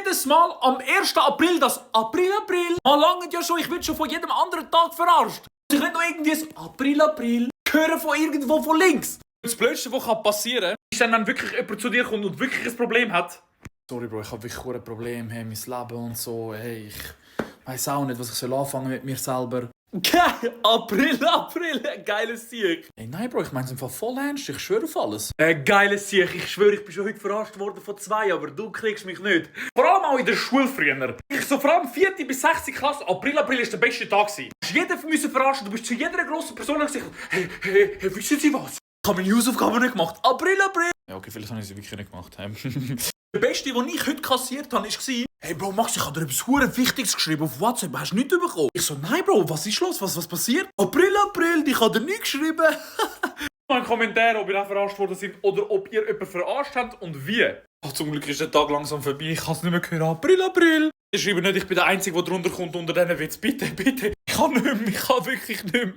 jedes Mal am 1. April das April. Man langt ja schon, ich werde schon von jedem anderen Tag verarscht. Ich will noch irgendwie das April hören von irgendwo von links. Das Blödste, was passieren kann, ist, wenn wirklich jemand zu dir kommt und wirklich ein Problem hat. Sorry, Bro, ich habe wirklich ein Problem, hey, mein Leben und so. Hey, ich weiss auch nicht, was ich anfangen mit mir selber. Geil, April, geiles Sieg. Hey, nein, Bro, ich meine es im Fall voll ernst, ich schwöre auf alles. Geiles Sieg, ich schwöre, ich bin schon heute verarscht worden von 2, aber du kriegst mich nicht. Vor allem auch in der Schule früher. Vor allem 4. bis 6. Klasse, April war der beste Tag. Du musst jeden verarschen, du bist zu jeder grossen Person gesagt, hey, wissen Sie was? Ich habe meine Hausaufgaben nicht gemacht. April. Ja, okay, vielleicht habe ich sie wirklich nicht gemacht. Der Beste, den ich heute kassiert habe, war: Hey Bro, Max, ich habe dir etwas verdammt Wichtiges geschrieben auf WhatsApp. Hast du nichts bekommen? Ich so: Nein, Bro, was ist los? Was passiert? April, ich habe dir nichts geschrieben. Mal Kommentare, ob ihr auch verarscht worden seid oder ob ihr jemanden verarscht habt und wie. Oh, zum Glück ist der Tag langsam vorbei. Ich kann es nicht mehr hören. April. Ich schreibe nicht, ich bin der Einzige, der drunter kommt unter diesen Witz. Bitte. Ich kann nicht mehr. Ich kann wirklich nicht mehr.